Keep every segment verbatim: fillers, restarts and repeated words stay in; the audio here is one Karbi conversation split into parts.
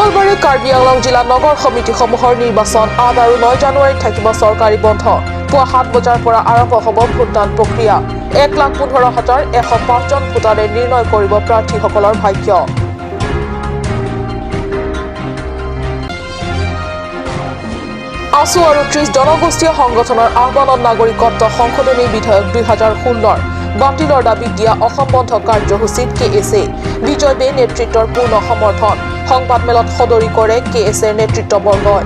মঙলবাৰে কাৰ্বি আংলং জিলা নগৰ সমিতিসমূহৰ নিৰ্বাচন। আঠ আৰু নয় জানুৱাৰীত থাকিব চৰকাৰী বন্ধ। পুৱা সাত বজাৰ পৰা আৰম্ভ হ'ব ভোটদান প্ৰক্ৰিয়া। এক লাখ পোন্ধৰ হাজাৰ এশ পাঁচজন ভোটাৰে নিৰ্ণয় কৰিব প্ৰাৰ্থীসকলৰ ভাগ্য। আছু আৰু ত্ৰিশ জনগোষ্ঠীয় সংগঠনৰ আহ্বানত নাগৰিকত্ব সংশোধনী বিধেয়ক দুই হাজাৰ ষোল্লৰ বাতিলৰ দাবীত দিয়া অসম বন্ধ কাৰ্যসূচীত কে এছ এ। বিজয় বে নেতৃত্বৰ পূৰ্ণ সমৰ্থন। সংবাদমেলত সদৰি কৰে কে এছ এৰ নেতৃত্ববৰ্গই।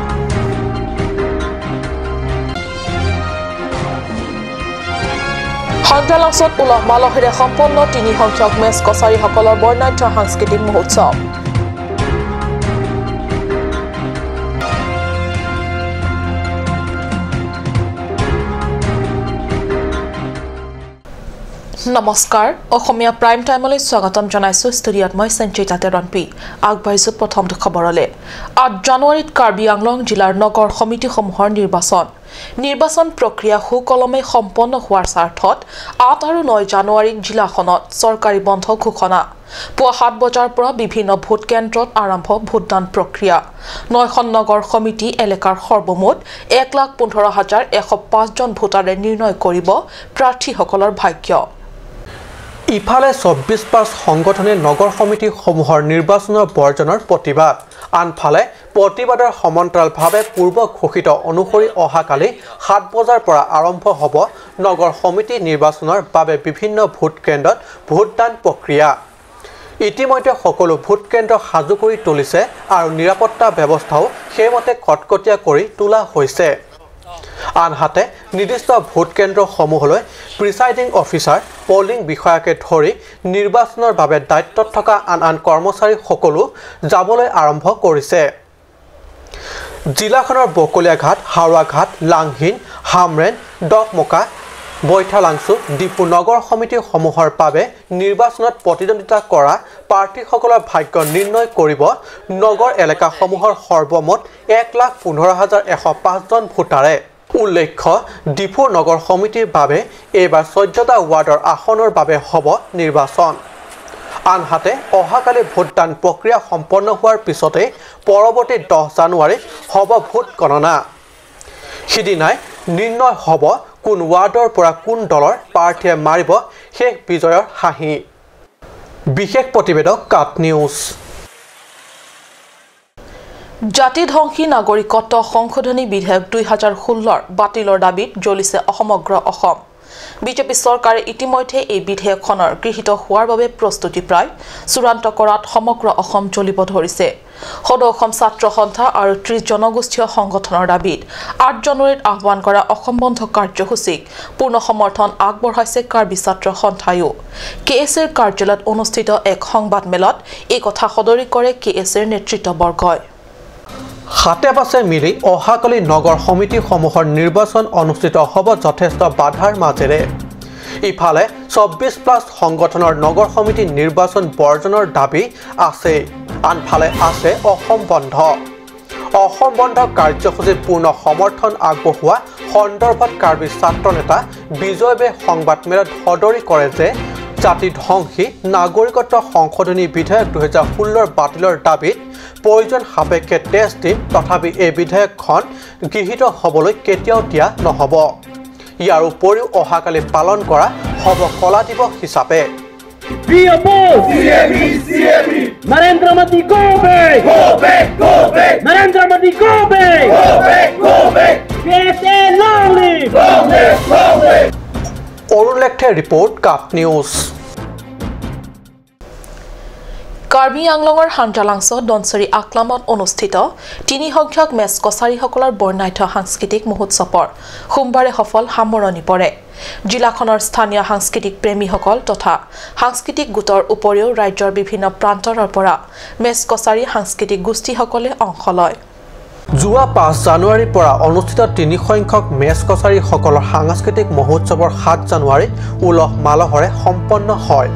হাংগালাংচত উলহ মালহেৰে সম্পন্ন তিনি সংখ্যক মেচ কছাৰীসকলৰ বৰ্ণাঢ্য সাংস্কৃতিক মহোৎসৱ। নমস্কাৰ, অসমীয়া প্ৰাইম টাইমলৈ স্বাগতম জনাইছো। ষ্টুডিঅ'ত মই সঞ্চিতা তেৰণপি। আগবাঢ়িছো প্ৰথমটো খবৰলৈ। আঠ জানুৱাৰীত কাৰ্বি আংলং জিলাৰ নগৰ সমিতিসমূহৰ নিৰ্বাচন। নিৰ্বাচন প্ৰক্ৰিয়া সুকলমে সম্পন্ন হোৱাৰ স্বাৰ্থত আঠ আৰু নয় জানুৱাৰীত জিলাখনত চৰকাৰী বন্ধ ঘোষণা। পুৱা সাত বজাৰ পৰা বিভিন্ন ভোট কেন্দ্ৰত আৰম্ভ ভোটদান প্ৰক্ৰিয়া। নয়খন নগৰ সমিতি এলেকাৰ সৰ্বমুঠ এক লাখ পোন্ধৰ হাজাৰ এশ পাঁচজন ভোটাৰে নিৰ্ণয় কৰিব প্ৰাৰ্থীসকলৰ ভাগ্য। ইফালে চৌব্বিছ প্লাছ সংগঠনে নগৰ সমিতিসমূহৰ নিৰ্বাচনৰ বৰ্জনৰ প্ৰতিবাদ। আনফালে প্ৰতিবাদৰ সমান্তৰালভাৱে পূৰ্ব ঘোষিত অনুসৰি অহাকালি সাত বজাৰ পৰা আৰম্ভ হ'ব নগৰ সমিতি নিৰ্বাচনৰ বাবে বিভিন্ন ভোট কেন্দ্ৰত ভোটদান প্ৰক্ৰিয়া। ইতিমধ্যে সকলো ভোট কেন্দ্ৰ সাজু কৰি তুলিছে আৰু নিৰাপত্তা ব্যৱস্থাও সেইমতে কটকটীয়া কৰি তোলা হৈছে। আনহাতে নিৰ্দিষ্ট ভোট কেন্দ্ৰসমূহলৈ প্ৰিচাইডিং অফিচাৰ, পলিং বিষয়াকে ধৰি নিৰ্বাচনৰ বাবে দায়িত্বত থকা আন আন কৰ্মচাৰীসকলো যাবলৈ আৰম্ভ কৰিছে। জিলাখনৰ বকলীয়াঘাট, হাওৰাঘাট, লাংহিন, হামৰেণ, ডকমকা, বৈঠালাংচু, ডিফু নগৰ সমিতিসমূহৰ বাবে নিৰ্বাচনত প্ৰতিদ্বন্দ্বিতা কৰা প্ৰাৰ্থীসকলৰ ভাগ্য নিৰ্ণয় কৰিব নগৰ এলেকাসমূহৰ সৰ্বমুঠ এক লাখ পোন্ধৰ হাজাৰ এশ পাঁচজন ভোটাৰে। উল্লেখ্য, ডিফুৰ নগৰ সমিতিৰ বাবে এইবাৰ চৈধ্যটা ৱাৰ্ডৰ আসনৰ বাবে হ'ব নিৰ্বাচন। আনহাতে অহাকালি ভোটদান প্ৰক্ৰিয়া সম্পন্ন হোৱাৰ পিছতে পৰৱৰ্তী দহ জানুৱাৰীত হ'ব ভোট গণনা। সিদিনাই নিৰ্ণয় হ'ব কোন ৱাৰ্ডৰ পৰা কোন দলৰ প্ৰাৰ্থীয়ে মাৰিব শেষ বিজয়ৰ হাঁহি। বিশেষ প্ৰতিবেদক কাট নিউজ। জাতি ধ্বংসী নাগৰিকত্ব সংশোধনী বিধেয়ক দুই হাজাৰ ষোল্লৰ বাতিলৰ দাবীত জ্বলিছে সমগ্ৰ অসম। বিজেপি চৰকাৰে ইতিমধ্যে এই বিধেয়কখনৰ গৃহীত হোৱাৰ বাবে প্ৰস্তুতি প্ৰায় চূড়ান্ত কৰাত সমগ্ৰ অসম জ্বলিব ধৰিছে। সদৌ অসম ছাত্ৰ সন্থা আৰু ত্ৰিশ জনগোষ্ঠীয় সংগঠনৰ দাবীত আঠ জানুৱাৰীত আহ্বান কৰা অসম বন্ধ কাৰ্যসূচীক পূৰ্ণ সমৰ্থন আগবঢ়াইছে কাৰ্বি ছাত্ৰ সন্থায়ো। কে এছ এৰ কাৰ্যালয়ত অনুষ্ঠিত এক সংবাদমেলত এই কথা সদৰি কৰে কে এছ এৰ নেতৃত্ববৰ্গই। সাতে পাঁচে মিলি অহাকালি নগৰ সমিতিসমূহৰ নিৰ্বাচন অনুষ্ঠিত হ'ব যথেষ্ট বাধাৰ মাজেৰে। ইফালে চৌব্বিছ প্লাছ সংগঠনৰ নগৰ সমিতি নিৰ্বাচন বৰ্জনৰ দাবী আছে, আনফালে আছে অসম বন্ধ। অসম বন্ধ কাৰ্যসূচীত পূৰ্ণ সমৰ্থন আগবঢ়োৱা সন্দৰ্ভত কাৰ্বি ছাত্ৰ নেতা বিজয় বে সংবাদমেলত সদৰি কৰে যে জাতি ধ্বংসী নাগৰিকত্ব সংশোধনী বিধেয়ক দুহেজাৰ ষোল্লৰ বাতিলৰ দাবীত প্ৰয়োজন সাপেক্ষে টেষ্ট দিম, তথাপি এই বিধেয়কখন গৃহীত হ'বলৈ কেতিয়াও দিয়া নহ'ব। ইয়াৰ উপৰিও অহাকালি পালন কৰা হ'ব কলা দিৱস হিচাপে। We oppose C A B, C A B. Narendra Modi, go back. Go back, go back. Narendra Modi, go back. Go back, go back. K S A, long live. Long live, long live. Arun লেকথেৰ ৰিপৰ্ট, কাট নিউজ। কাৰ্বি আংলঙৰ হাংজালাংচ' ধনশিৰি আকলামত অনুষ্ঠিত তিনি সংখ্যক মেচ কছাৰীসকলৰ বৰ্ণাঢ্য সাংস্কৃতিক মহোৎসৱৰ সোমবাৰে সফল সামৰণি পৰে। জিলাখনৰ স্থানীয় সাংস্কৃতিক প্ৰেমীসকল তথা সাংস্কৃতিক গোটৰ উপৰিও ৰাজ্যৰ বিভিন্ন প্ৰান্তৰৰ পৰা মেচ কছাৰী সাংস্কৃতিক গোষ্ঠীসকলে অংশ লয়। যোৱা পাঁচ জানুৱাৰীৰ পৰা অনুষ্ঠিত তিনি সংখ্যক মেচ কছাৰীসকলৰ সাংস্কৃতিক মহোৎসৱৰ সাত জানুৱাৰীত উলহ মালহেৰে সম্পন্ন হয়।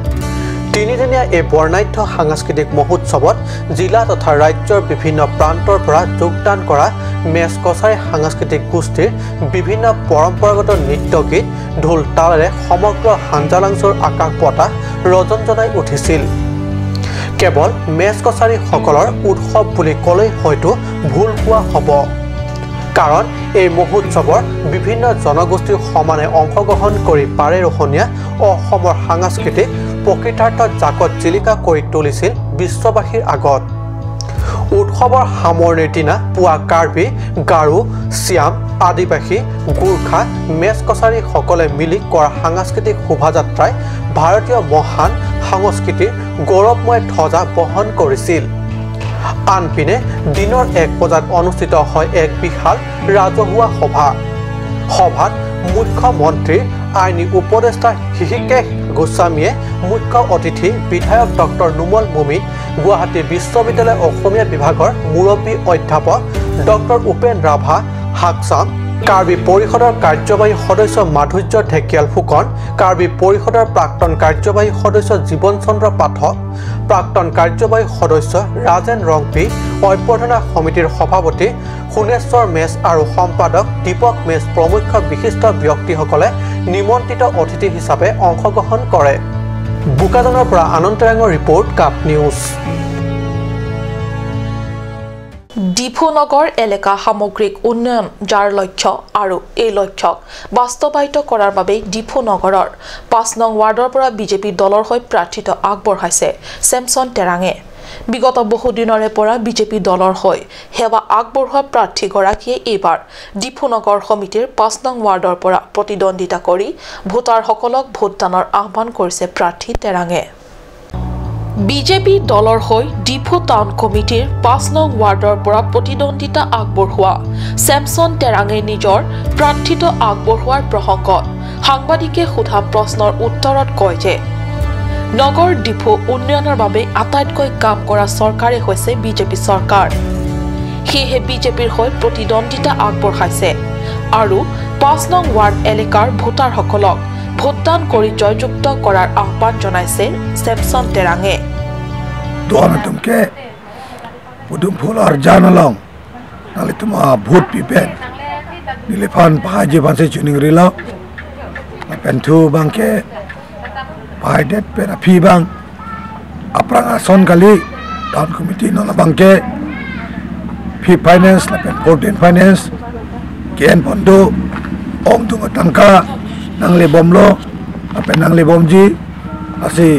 তিনিদিনীয়া এই বৰ্ণাঢ্য সাংস্কৃতিক মহোৎসৱত জিলা তথা ৰাজ্যৰ বিভিন্ন প্ৰান্তৰ পৰা যোগদান কৰা মেচ কছাৰী সাংস্কৃতিক গোষ্ঠীৰ বিভিন্ন পৰম্পৰাগত নৃত্য গীত, ঢোল তালেৰে সমগ্ৰ হাংজালাংচ'ৰ আকাশ বতাহ ৰজনজনাই উঠিছিল। কেৱল মেচ কছাৰীসকলৰ উৎসৱ বুলি ক'লেই হয়তো ভুল কোৱা হ'ব। কাৰণ এই মহোৎসৱৰ বিভিন্ন জনগোষ্ঠীৰ সমানে অংশগ্ৰহণ কৰি পাৰে ৰহনীয়া অসমৰ সাংস্কৃতিক প্ৰকৃতাৰ্থত জাকত জিলিকা কৰি তুলিছিল বিশ্ববাসীৰ আগত। উৎসৱৰ সামৰণিৰ দিনা পুৱা কাৰ্বি, গাৰো, চিয়াম, আদিবাসী, গোৰ্খা, মেচ কছাৰীসকলে মিলি কৰা সাংস্কৃতিক শোভাযাত্ৰাই ভাৰতীয় মহান সংস্কৃতিৰ গৌৰৱময় ধ্বজা বহন কৰিছিল। আনপিনে দিনৰ এক বজাত অনুষ্ঠিত হয় এক বিশাল ৰাজহুৱা সভা। সভাত মুখ্যমন্ত্ৰী আইনী উপদেষ্টা হৃষিকেশ গোস্বামীয়ে, মুখ্য অতিথি বিধায়ক ডক্টৰ নুমল মমিন, গুৱাহাটী বিশ্ববিদ্যালয় অসমীয়া বিভাগৰ মুৰব্বী অধ্যাপক ডক্টৰ উপেন ৰাভা হাকচাম, কাৰ্বি পৰিষদৰ কাৰ্যবাহী সদস্য মাধুৰ্য ঢেকিয়াল ফুকন, কাৰ্বি পৰিষদৰ প্ৰাক্তন কাৰ্যবাহী সদস্য জীৱন চন্দ্ৰ পাঠক, প্ৰাক্তন কাৰ্যবাহী সদস্য ৰাজেন ৰংপি, অভ্যৰ্থনা সমিতিৰ সভাপতি সোণেশ্বৰ মেচ আৰু সম্পাদক দীপক মেচ প্ৰমুখ্য বিশিষ্ট ব্যক্তিসকলে নিমন্ত্ৰিত অতিথি হিচাপে অংশগ্ৰহণ কৰে। বোকাজানৰ পৰা আনন্দ তেৰাঙৰ ৰিপৰ্ট, কাপ নিউজ। ডিফু নগৰ এলেকা সামগ্ৰিক উন্নয়ন যাৰ লক্ষ্য আৰু এই লক্ষ্যক বাস্তৱায়িত কৰাৰ বাবে ডিফু নগৰৰ পাঁচ নং ৱাৰ্ডৰ পৰা বিজেপি দলৰ হৈ প্ৰাৰ্থিত্ব আগবঢ়াইছে ছেমছন তেৰাঙে। বিগত বহুদিনৰে পৰা বিজেপি দলৰ হৈ সেৱা আগবঢ়োৱা প্ৰাৰ্থীগৰাকীয়ে এইবাৰ ডিফু নগৰ সমিতিৰ পাঁচ নং ৱাৰ্ডৰ পৰা প্ৰতিদ্বন্দ্বিতা কৰি ভোটাৰসকলক ভোটদানৰ আহ্বান কৰিছে প্ৰাৰ্থী তেৰাঙে। বিজেপি দলৰ হৈ ডিফু টাউন কমিটিৰ পাঁচ নং ৱাৰ্ডৰ পৰা প্ৰতিদ্বন্দ্বিতা আগবঢ়োৱা ছেমছন তেৰাঙে নিজৰ প্ৰাৰ্থিত্ব আগবঢ়োৱাৰ প্ৰসংগত সাংবাদিকে সোধা প্ৰশ্নৰ উত্তৰত কয় যে নগৰ ডিফু উন্নয়নৰ বাবে আটাইতকৈ কাম কৰা চৰকাৰে হৈছে বিজেপি চৰকাৰ। সেয়েহে বিজেপিৰ হৈ প্ৰতিদ্বন্দ্বিতা আগবঢ়াইছে আৰু পাঁচ নং ৱাৰ্ড এলেকাৰ ভোটাৰসকলক ভোটদান কৰি জয়যুক্ত কৰাৰ আহ্বান জনাইছে ছেমছন তেৰাঙে। Doan atum ke pudum phul arjan along nanglitum a vote pi pen neliphan pahai ji aphan si chuning rilo. Lapen thu abang ke pahai det pen aphi abang aphrang ason kali, town committee non abang ke fifth finance lapen fourteen finance ke-en pon do, ongdung atangka nanglebomlo lapen nanglebomji, lasi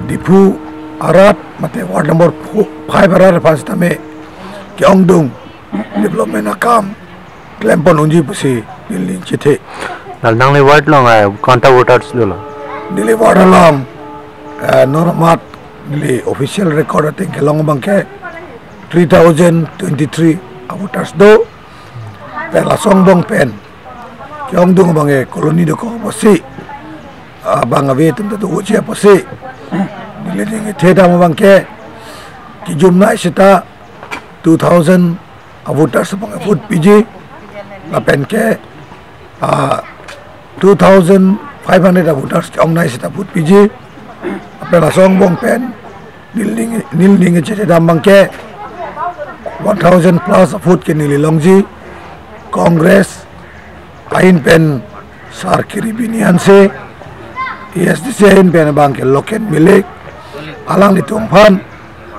Diphu arat mate ward number four, five arat aphan sitame ke-ongdung development akam klem pon unji pusi neli ning chethe. Nal nangli ward along, eh, konta voters dolo? Neli ward along, eh, non amat neli official record ateng kelong abang ke three thousand twenty-three a voters do. Pen laso angbong pen ke-ongdung abang ke colony dokok pusi, ah, abang ave atum ta do uji pusi neli ning thedam abang ke kejumnai seta two thousand a voters abang vote piji, lapen ke, ah, two thousand five hundred a voters ke-ongnai seta vote piji, lapen laso angbong pen neli ning, neli ning chethedam abang ke one thousand plus a vote ke neli longji. Congress ahin pen Sar Kiri Bini Hanse, A S D C ahin pen abang ke Loken Milik, alanglitum aphan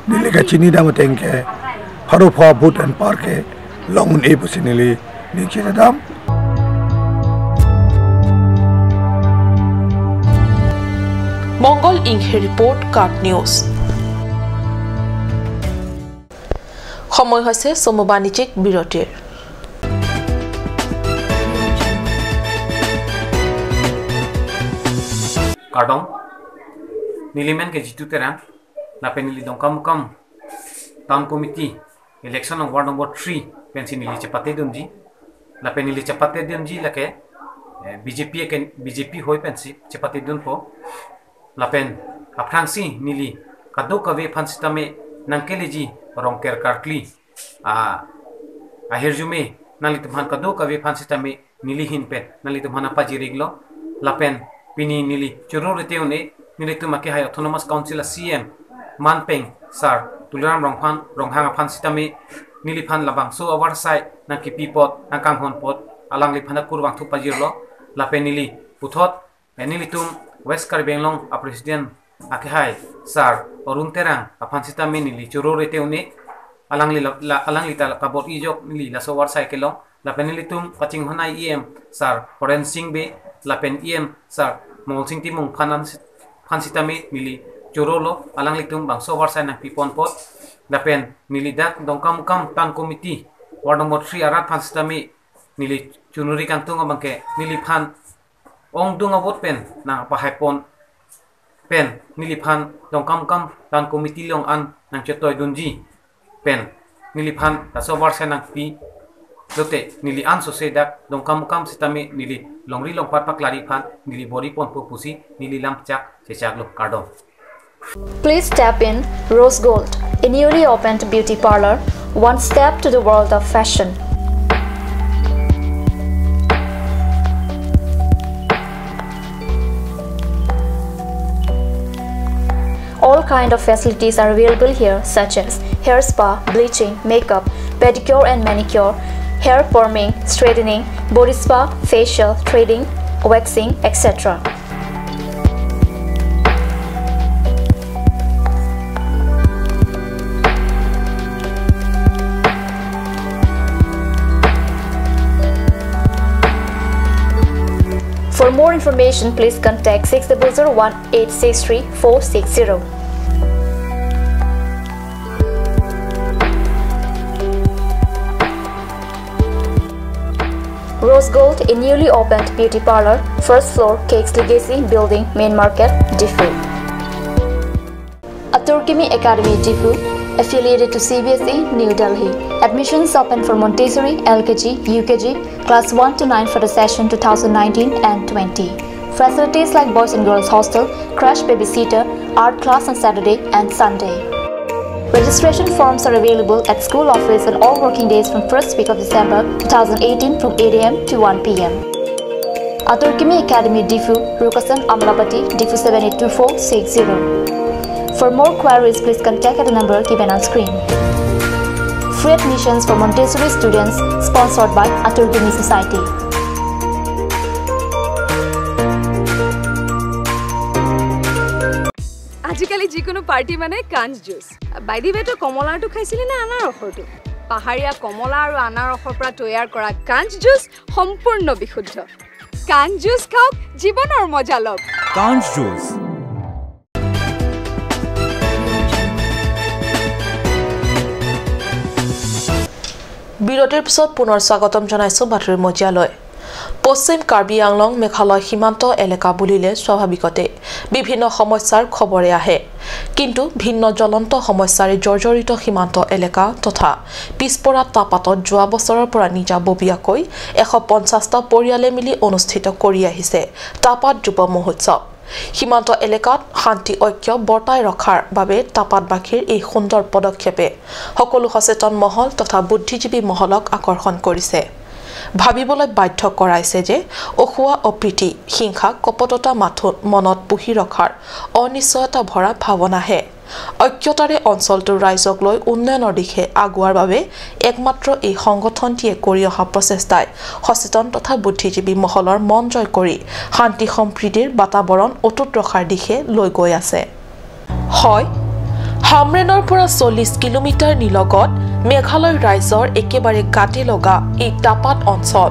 neli kachinidam ateng ke pharo pho vote anpar kelong un-e pusi neli ning chetedam. Mongol Inghe report, Kat News. সময় হৈছে চমু বাণিজ্যিক বিৰতিৰ। Kardom, neli men ke Jitu Terang, lapen neli Dongkamukam Town Committee election along ward number three pensi neli chepatedunji. Lapen neli chepatedunji lake, eh, B J P ke, B J P hoi pensi chepatedunpo. Lapen aphrangsi neli kadokave aphan sitame nangkeleji Rongker karkli, ah, ahirjume nanglitum aphan kadokave aphan sitame neli ahin pen nanglitum aphan nangpajir-iklo. Lapen pini neli choro rete un-e, nelitum akehai Autonomous Council a C E M manpeng Sar Tuliram Ronghang, Ronghang aphan sitame neliphan labangso avarsai nangkipi apot, nangkanghon apot alangliphan akur vangthu pajirlo. Lapen neli puthot, eh, nelitum West Karbi Anglong a President akehai Sir Arun Terang aphan sitame neli choro rete un-e, alangli la, la, alangli ta kabor-ijok neli laso varsai kelong, lapen nelitum kachinghon E M Sir Horen Sing Bey, lapen E M Sir Mongol Sing Timung aphan an si-, aphan sitame neli chorolo, alanglitum bangso varsai nangpipon apot, lapen neli dak Dongkamukam Town Committee, Ward number three arat aphan sitame neli chonuri kangtung abangke, neliphan ongdung a-vote pen nangpahaipon pen, neliphan Dongkamukam Town Committee along an nangchetoidunji pen, neliphan laso varsai nangpi lote, neli ansose dak Dongkamukam sitame neli longri longpat paklari aphan neli bor-iponpo pusi neli lam chak chechaklo, kardom. Please step in Rose Gold, a newly opened beauty parlor, one step to the world of fashion. All kind of facilities are available here, such as hair spa, bleaching, makeup, pedicure and manicure, hair perming, straightening, body spa, facial, threading, waxing, et cetera. For more information, please contact six double zero one eight six three four six zero. Rose Gold, a newly opened beauty parlor, first floor, Cakes Legacy Building, Main Market, Diphu. Atur Kimi Academy, Diphu, affiliated to C B S E, New Delhi. Admissions open for Montessori, L K G, U K G, class one to nine for the session two thousand nineteen and twenty. Facilities like boys and girls hostel, crash babysitter, art class on Saturday and Sunday. Registration forms are available at school office on all working days from first week of December two thousand eighteen from eight A M to one P M. Atur Kimi Academy, Diphu, Rukasan Amlapati, Diphu seven eight two four six zero. For more queries, please contact at the number given on screen. Free admissions for Montessori students, sponsored by Atur Kimi Society. আজিকালি যিকোনো পাৰ্টি মানে কাঞ্চ juice. By the ৱে, তই কমলাৰটো খাইছিলি নে আনাৰসৰটো? পাহাৰীয়া কমলা আৰু আনাৰসৰ পৰা তৈয়াৰ কৰা কাঞ্চ জুচ সম্পূৰ্ণ বিশুদ্ধ। কাঞ্চ জুচ খাওক, জীৱনৰ মজা লওক। কাঞ্চ জুচ। বিৰতিৰ পিছত পুনৰ স্বাগতম জনাইছো বাতৰি মজিয়ালৈ। পশ্চিম কাৰ্বি আংলং মেঘালয় সীমান্ত এলেকা বুলিলে স্বাভাৱিকতে বিভিন্ন সমস্যাৰ খবৰে আহে। কিন্তু ভিন্ন জ্বলন্ত সমস্যাৰে জৰ্জৰিত সীমান্ত এলেকা তথা পিছপৰা টাপাতত যোৱা বছৰৰ পৰা নিজাববীয়াকৈ এশ পঞ্চাশটা পৰিয়ালে মিলি অনুষ্ঠিত কৰি আহিছে টাপাত যুৱ মহোৎসৱ। সীমান্ত এলেকাত শান্তি ঐক্য বৰ্তাই ৰখাৰ বাবে টাপাতবাসীৰ এই সুন্দৰ পদক্ষেপে সকলো সচেতন মহল তথা বুদ্ধিজীৱী মহলক আকৰ্ষণ কৰিছে। ভাবিবলৈ বাধ্য কৰাইছে যে অসুৱা অপ্ৰীতি, হিংসা, কপটতা মাথোঁ মনত পুহি ৰখাৰ অনিশ্চয়তা ভৰা ভাৱনাহে ঐক্যতাৰে অঞ্চলটোৰ ৰাইজক লৈ উন্নয়নৰ দিশে আগুৱাৰ বাবে একমাত্ৰ এই সংগঠনটিয়ে কৰি অহা প্ৰচেষ্টাই সচেতন তথা বুদ্ধিজীৱী মহলৰ মন জয় কৰি শান্তি সম্প্ৰীতিৰ বাতাবৰণ অটুট ৰখাৰ দিশে লৈ গৈ আছে। হয়, হামৰেনৰ পৰা চল্লিশ কিলোমিটাৰ নিলগত মেঘালয় ৰাইজৰ একেবাৰে গাতে লগা এই টাপাত অঞ্চল।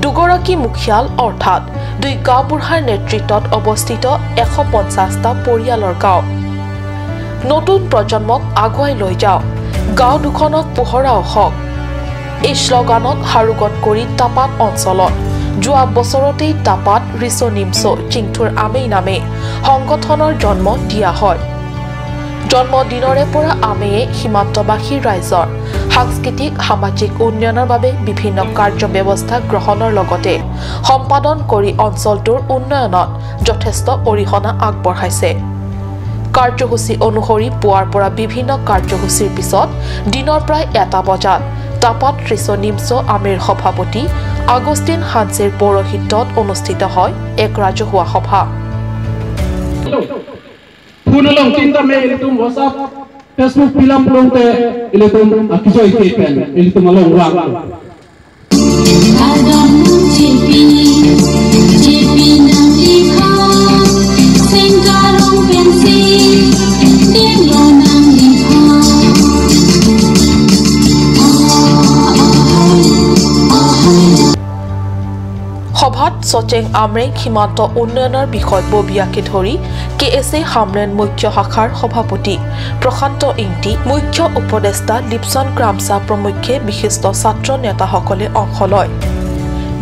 দুগৰাকী মুখিয়াল অৰ্থাৎ দুই গাঁওবুঢ়াৰ নেতৃত্বত অৱস্থিত এশ পঞ্চাশটা পৰিয়ালৰ গাঁও। নতুন প্ৰজন্মক আগুৱাই লৈ যাওক, গাঁও দুখনক পোহৰাও হওক। এই শ্লোগানক সাৰোগত কৰি টাপাত অঞ্চলত যোৱা বছৰতেই টাপাত ৰিচ' নিমচ' চিংথুৰ আমেই নামে সংগঠনৰ জন্ম দিয়া হয়। জন্মদিনৰে পৰা আমেয়ে সীমান্তবাসী ৰাইজৰ সাংস্কৃতিক, সামাজিক উন্নয়নৰ বাবে বিভিন্ন কাৰ্য ব্যৱস্থা গ্ৰহণৰ লগতে সম্পাদন কৰি অঞ্চলটোৰ উন্নয়নত যথেষ্ট অৰিহণা আগবঢ়াইছে। কাৰ্যসূচী অনুসৰি পুৱাৰ পৰা বিভিন্ন কাৰ্যসূচীৰ পিছত দিনৰ প্ৰায় এটা বজাত টাপাত ৰিচ' নিমচ' আমেৰ সভাপতি আগষ্টিন হানছেৰ পৌৰোহিত্যত অনুষ্ঠিত হয় এক ৰাজহুৱা সভা। Phone along chinta me ilitum WhatsApp, Facebook pilam pulongte ilitum akijoi ke pen ilitum along rang. Kadam J P, J P nang likha, Singkarong pensi, ding lo nang di ho. সভাত চচেং আমৰেং সীমান্ত উন্নয়নৰ বিষয়ববীয়াকে ধৰি কে এছ এ হামৰেণ মুখ্য শাখাৰ সভাপতি প্ৰশান্ত ইংতি, মুখ্য উপদেষ্টা লিপচন ক্ৰামচা প্ৰমুখ্যে বিশিষ্ট ছাত্ৰ নেতাসকলে অংশ লয়।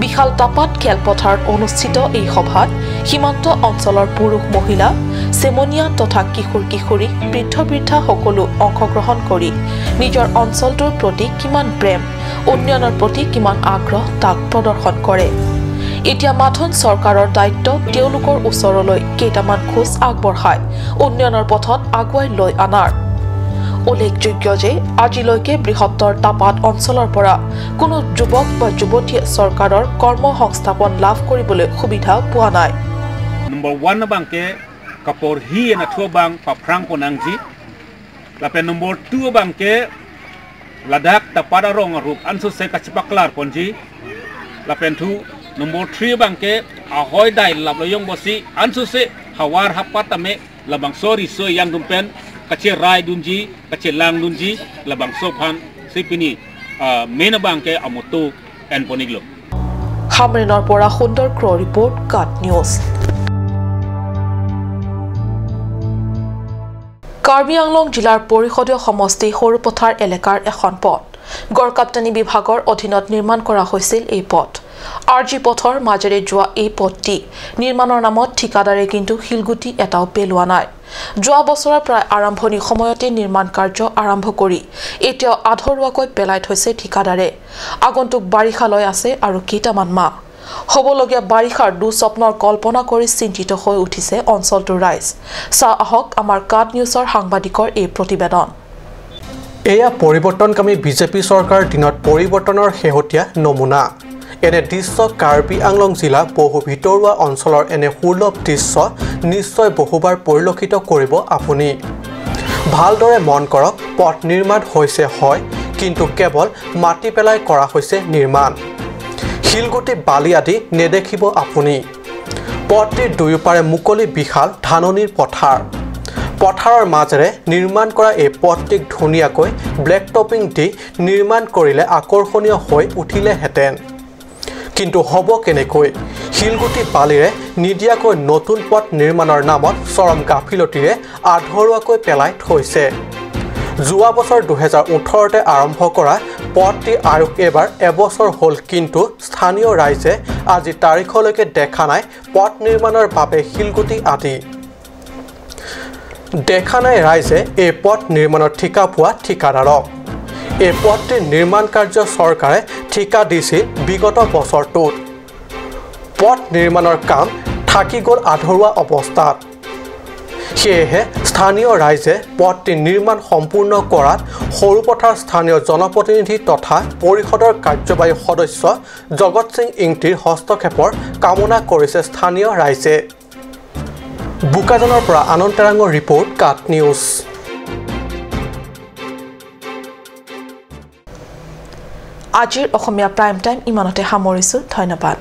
বিশাল টাপাত খেলপথাৰত অনুষ্ঠিত এই সভাত সীমান্ত অঞ্চলৰ পুৰুষ মহিলা, চেমনীয়া তথা কিশোৰ কিশোৰী, বৃদ্ধ বৃদ্ধা সকলো অংশগ্ৰহণ কৰি নিজৰ অঞ্চলটোৰ প্ৰতি কিমান প্ৰেম, উন্নয়নৰ প্ৰতি কিমান আগ্ৰহ তাক প্ৰদৰ্শন কৰে। এতিয়া মাথোন চৰকাৰৰ দায়িত্ব তেওঁলোকৰ ওচৰলৈ কেইটামান খোজ আগবঢ়াই উন্নয়নৰ পথত আগুৱাই লৈ অনাৰ। উল্লেখযোগ্য যে আজিলৈকে বৃহত্তৰ টাপাত অঞ্চলৰ পৰা কোনো যুৱক বা যুৱতীয়ে চৰকাৰৰ কৰ্ম সংস্থাপন লাভ কৰিবলৈ সুবিধা পোৱা নাই। Number one abangke kaporhi ena thu abang paphrang ponangji. Lapen number two abangke ladak tapat arong arup ansose kachipaklar ponji. Lapen thu number three abangke ahoi dai lap loyong bosi ansose havar hapat tame labangso riso yangdun pen kacherai dunji, kachelang dunji, labangso aphan si pini ah, main abangke amoto en pon-iklo. হামৰেণৰ পৰা সুন্দৰ ক্ৰ' ৰিপৰ্ট, কাট নিউজ। কাৰ্বি আংলং জিলাৰ পৰিষদীয় সমষ্টি সৰুপথাৰ এলেকাৰ এখন পথ। গড়কাপ্তানি বিভাগৰ অধীনত নিৰ্মাণ কৰা হৈছিল এই পথ। আৰ জি পথৰ মাজেৰে যোৱা এই পথটি নিৰ্মাণৰ নামত ঠিকাদাৰে কিন্তু শিলগুটি এটাও পেলোৱা নাই। যোৱা বছৰৰ প্ৰায় আৰম্ভণি সময়তে নিৰ্মাণ কাৰ্য আৰম্ভ কৰি এতিয়াও আধৰুৱাকৈ পেলাই থৈছে ঠিকাদাৰে। আগন্তুক বাৰিষালৈ আছে আৰু কেইটামান মাহ। হ'বলগীয়া বাৰিষাৰ দুঃস্বপ্নৰ কল্পনা কৰি চিন্তিত হৈ উঠিছে অঞ্চলটোৰ ৰাইজ। চাওঁ আহক আমাৰ কাট নিউজৰ সাংবাদিকৰ এই প্ৰতিবেদন। এয়া পৰিৱৰ্তনকামী বিজেপি চৰকাৰৰ দিনত পৰিৱৰ্তনৰ শেহতীয়া নমুনা। এনে দৃশ্য কাৰ্বি আংলং জিলা বহু ভিতৰুৱা অঞ্চলৰ এনে সুলভ দৃশ্য নিশ্চয় বহুবাৰ পৰিলক্ষিত কৰিব আপুনি। ভালদৰে মন কৰক, পথ নিৰ্মাণ হৈছে হয়, কিন্তু কেৱল মাটি পেলাই কৰা হৈছে নিৰ্মাণ। শিলগুটি বালি আদি নেদেখিব আপুনি। পথটিৰ দুয়োপাৰে মুকলি বিশাল ধাননিৰ পথাৰ। পথাৰৰ মাজেৰে নিৰ্মাণ কৰা এই পথটিক ধুনীয়াকৈ ব্লেক টপিং দি নিৰ্মাণ কৰিলে আকৰ্ষণীয় হৈ উঠিলেহেঁতেন। কিন্তু হ'ব কেনেকৈ? শিলগুটি বালিৰে নিদিয়াকৈ নতুন পথ নিৰ্মাণৰ নামত চৰম গাফিলতিৰে আধৰুৱাকৈ পেলাই থৈছে। যোৱা বছৰ দুহেজাৰ ওঠৰতে আৰম্ভ কৰা পথটিৰ আয়ুস এইবাৰ এবছৰ হ'ল, কিন্তু স্থানীয় ৰাইজে আজি তাৰিখলৈকে দেখা নাই পথ নিৰ্মাণৰ বাবে শিলগুটি আদি। দেখা নাই ৰাইজে এই পথ নিৰ্মাণৰ ঠিকা পোৱা ঠিকাদাৰক। এই পথটিৰ নিৰ্মাণ কাৰ্য চৰকাৰে ঠিকা দিছিল বিগত বছৰটোত। পথ নিৰ্মাণৰ কাম থাকি গ'ল আধৰুৱা অৱস্থাত। সেয়েহে স্থানীয় ৰাইজে পথটি নিৰ্মাণ সম্পূৰ্ণ কৰাত সৰুপথাৰ স্থানীয় জনপ্ৰতিনিধি তথা পৰিষদৰ কাৰ্যবাহী সদস্য জগত সিং ইংতিৰ হস্তক্ষেপৰ কামনা কৰিছে স্থানীয় ৰাইজে। বোকাজানৰ পৰা আনন্দ তেৰাঙৰ ৰিপৰ্ট, কাট নিউজ। আজিৰ অসমীয়া প্ৰাইম টাইম ইমানতে সামৰিছো। ধন্যবাদ।